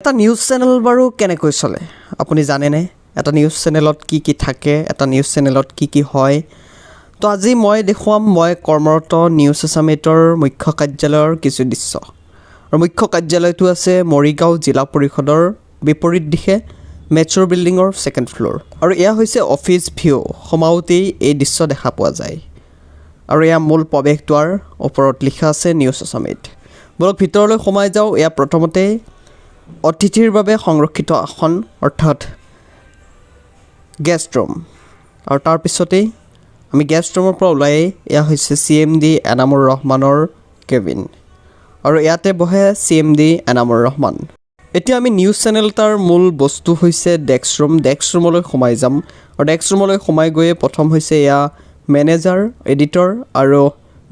এটা news channel বাৰু কেনেকৈ চলে, আপুনি জানেনে? এটা নিউজ চেনেলত কি কি থাকে, এটা নিউজ চেনেলত কি কি হয়? তো আজি মই দেখুৱাম মই কৰ্মৰত নিউজ আছাম 8ৰ মুখ্য কাৰ্যালয়ৰ কিছু দৃশ্য। আৰু মুখ্য কাৰ্যালয়টো আছে মৰিগাঁও জিলা পৰিষদৰ বিপৰীত দিশে, মেচুৰ বিল্ডিঙৰ ছেকেণ্ড ফ্ল'ৰ। আৰু এয়া হৈছে অফিচ ভিউ। সোমাওঁতেই এই দৃশ্য দেখা পোৱা যায়। আৰু এয়া মূল প্ৰৱেশদ্বাৰ, ওপৰত লিখা আছে নিউজ আছাম 8। ব'লক, ভিতৰলৈ সোমাই যাওঁ। এয়া প্ৰথমতে অতিথিৰ বাবে সংৰক্ষিত আসন, অৰ্থাৎ গেষ্ট ৰুম। আৰু তাৰপিছতেই আমি গেষ্ট ৰুমৰ পৰা ওলায়েই এয়া হৈছে চিএমডি এনামুৰ ৰহমানৰ কেবিন আৰু ইয়াতে বহে চিএমডি এনামুৰ ৰহমান। এতিয়া আমি নিউজ চেনেল এটাৰ মূল বস্তু হৈছে ডেস্ক ৰুম। ডেস্ক ৰুমলৈ সোমাই যাম। আৰু ডেস্ক ৰুমলৈ সোমাই গৈয়ে প্ৰথম হৈছে এয়া মেনেজাৰ, এডিটৰ আৰু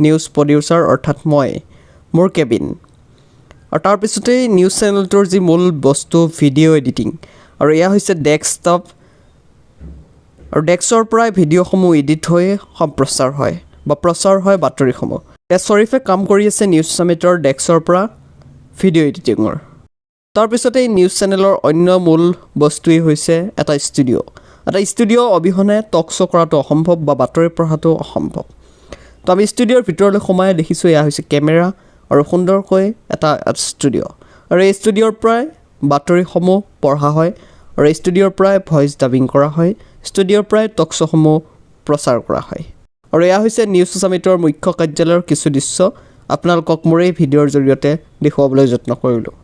নিউজ প্ৰডিউচাৰ, অৰ্থাৎ মই, মোৰ কেবিন। আৰু তাৰপিছতেই নিউজ চেনেলটোৰ যি মূল বস্তু, ভিডিঅ' এডিটিং। আৰু এয়া হৈছে ডেস্কটপ। আৰু ডেস্কৰ পৰাই ভিডিঅ'সমূহ এডিট হৈ সম্প্ৰচাৰ হয় বা প্ৰচাৰ হয় বাতৰিসমূহ। এতিয়া শ্বৰীফে কাম কৰি আছে নিউজ আছাম 8ৰ ডেস্কৰ পৰা ভিডিঅ' এডিটিঙৰ। তাৰপিছতে এই নিউজ চেনেলৰ অন্য মূল বস্তুৱেই হৈছে এটা ষ্টুডিঅ'। এটা ষ্টুডিঅ' অবিহনে টক শ্ব' কৰাটো অসম্ভৱ বা বাতৰি পঢ়াটো অসম্ভৱ। তো আমি ষ্টুডিঅ'ৰ ভিতৰলৈ সোমাই দেখিছোঁ, এয়া হৈছে কেমেৰা আৰু সুন্দৰকৈ এটা ষ্টুডিঅ'। আৰু এই ষ্টুডিঅ'ৰ পৰাই বাতৰিসমূহ পঢ়া হয় আৰু এই ষ্টুডিঅ'ৰ পৰাই ভইচ ডাবিং কৰা হয়, ষ্টুডিঅ'ৰ পৰাই টক শ্ব'সমূহ প্ৰচাৰ কৰা হয়। আৰু এয়া হৈছে নিউজ আছাম 8ৰ মুখ্য কাৰ্যালয়ৰ কিছু দৃশ্য। আপোনালোকক মোৰ এই ভিডিঅ'ৰ জৰিয়তে দেখুৱাবলৈ যত্ন কৰিলোঁ।